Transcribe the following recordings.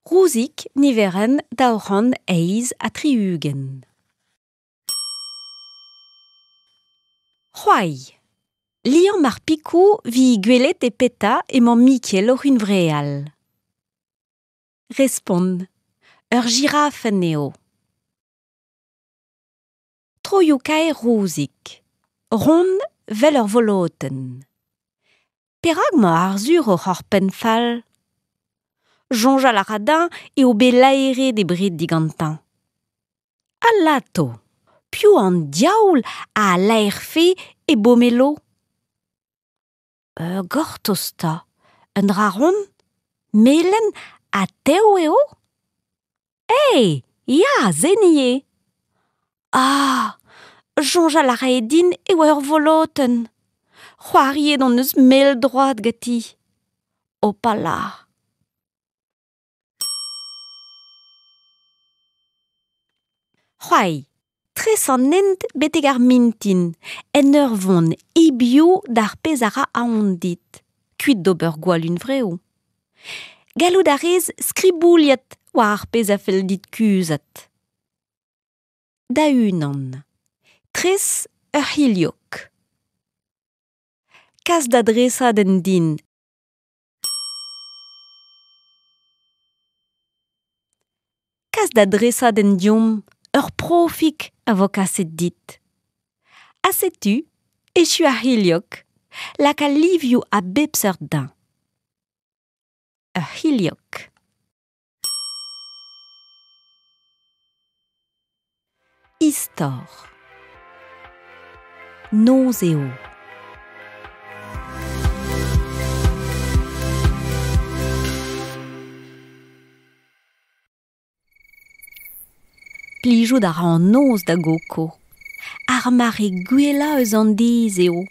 Rouzig niverenn 268. C'hoari. Liamm ar pikoù 'vit gwelet e petra emañ Mikael oc'h hunvreal. Respont. Ur jirafenn eo. Troioù-kaer Rouzig. Ront 'vel ur volotenn. Perak 'mañ Arzhur oc'h ur penn fall? Soñjal a ra dezhañ eo bet laeret e bred digantañ. Alato! Piv an diaoul a laerfe e Bomelo? Gortoz 'ta, un dra ront, melen ha tev eo? Eh, ya, se 'ni eo. Ah, soñjal a rae din e oa ur volotenn. C'hoariet hon eus mell-droad ganti. Hopala. C'hoari. Tres an hent betek ar mintin, en ur vont hebiou d'ar pezh a ra aon dit, kuit d'ober gwall hunvreoù. Gallout a rez skribouliat war ar pezh a fell dit kuzhat. Da-unan. Tres ur c'hilhog. Kas da dresadenn din Kas da dresadenn deomp, ur profig a vo kaset dit. Ha setu, echu ar c'hilhog, laka livioù a bep seurt dezhañ. Ur c'hilhog. Istor. Noz eo. Plijout a ra an noz da Goko. Ar mare gwellañ eus an deiz eo,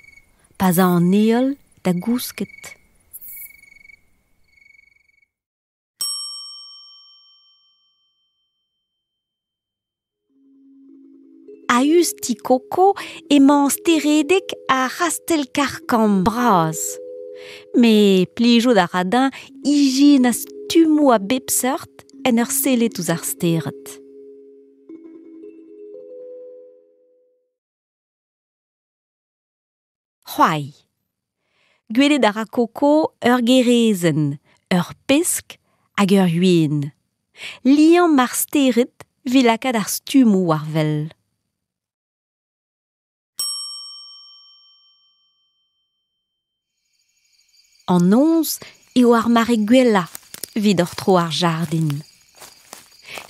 pa'z a an heol da gousket. A-us ti Koko emañ steredeg ar c'hastell karr-kamm bras. Met plijout a ra dezhañ ijinañ stummoù a bep seurt en ur sellet ouzh ar stered. C'hoari. Gwelet a ra Koko ur gerezenn, ur pesk hag ur yen. Liamm ar stered evit lakaat ar stummoù war wel. An noz eo ar mare gwellañ evit hor tro ar jardin.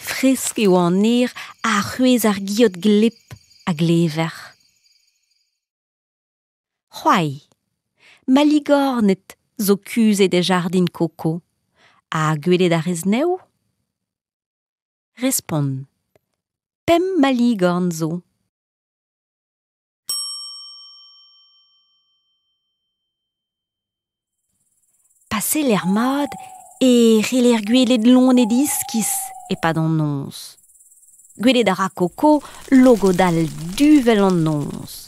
Fresk eo an aer ha c'hwezh ar geot gleb a glever. C'hoari. Maligorned zo kuzhet e jardin Koko. Ha gwelet a rez anezho? Respont. Pemp maligorn zo. Pa seller mat e c'heller gwelet loened iskis e-pad an noz. Gwelet a ra Koko logodal du 'vel an noz.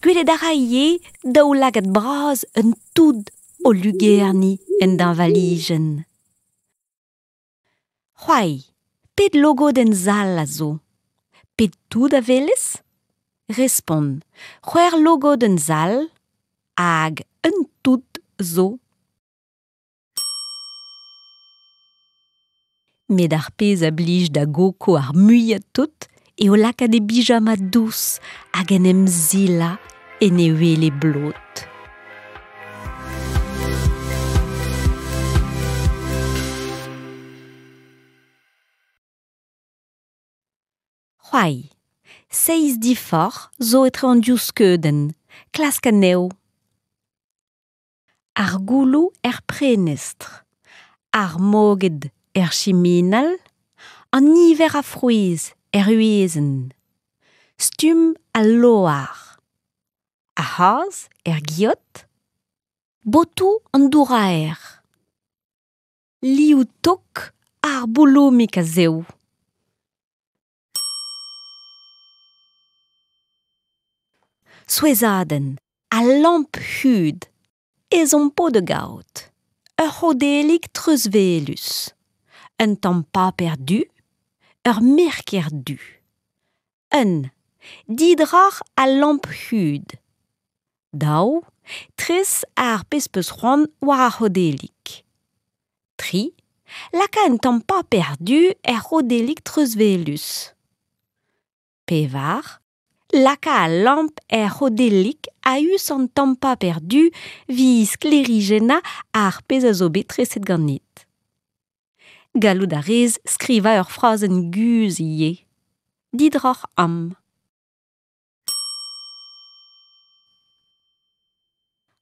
Gwelet a ra ivez daoulagad bras un toud o lugerniñ en deñvalijenn. C'hoari, pet logodenn sall a zo ? Pet toud a welez ? Respont, c'hwec'h logodenn sall hag un toud zo. Met ar pezh a blij da Goko ar muiañ-tout eo lakaat e bijama dous hag en em silañ en e wele blot. C'hoari. Seizh diforc'h zo etre an div skeudenn. Klask anezho. Ar gouloù er prenestr, ar moged er chiminal, an niver a frouezh er wezenn, stumm al loar, ar c'hazh er geot, botoù an douraer, liv tok ar bolomig a-zehou. Souezhadenn, al lamp hud, ezhomm 'po da gaout. Ur c'hodellig treuzwelus. Un tamm paper du, ur merker du. Un. Didroc'h al lamp hud. Daou. Tres ar pezh 'peus c'hoant war ar c'hodellig. Tri. Laka un tamm paper du er c'hodellig treuzwelus. Pevar. Laka al lamp er c'hodellig a-us an tamm paper du 'vit sklêrijennañ ar pezh a zo bet treset ganit. Gallout a rez skrivañ ur frazenn guzh ivez. Didroc'h am.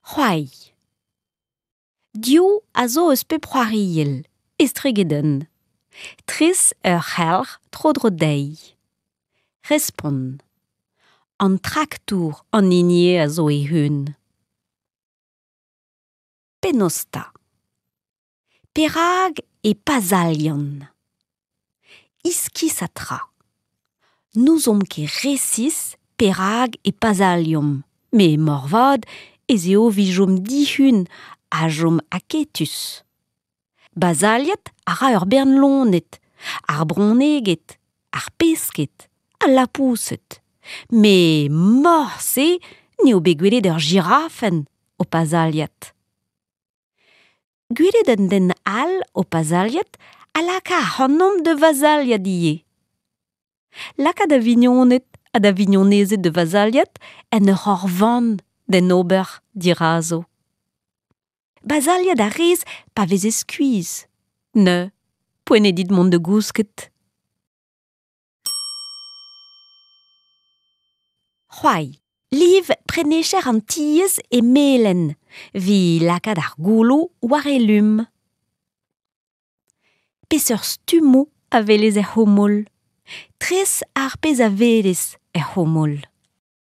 C'hoari. Div a zo eus pep c'hoariell, estreget un. Tres ur c'helc'h tro-dro dezhi. Respont. An traktour an hini eo a zo e-hun. Penaos 'ta? Perak e pazalian? Iskisat tra. N'ouzomp ket resis perak e pazaliomp, met moarvat ez eo evit chom dihun ha chom aketus. Bazaliat a ra ur bern loened, ar bronneged, ar pesked, al lapoused. Met morse n'eo bet gwelet ur jirafenn o pazaliat. Gwelet un den all o pazaliat a laka ac'hanomp da vazaliat ivez. Laka da vignoned ha da vignonezed da vazaliat en ur c'horvan d'en ober dirazo. Bazaliat a rez pa vezez skuizh. Neuze, poent eo dit mont da gousket. C'hoari. Liv prenecher an tiez e melen evit lakaat ar gouloù war elum. Peseurt stummoù a welez er c'houmoul? Tres ar pezh a welez er c'houmoul.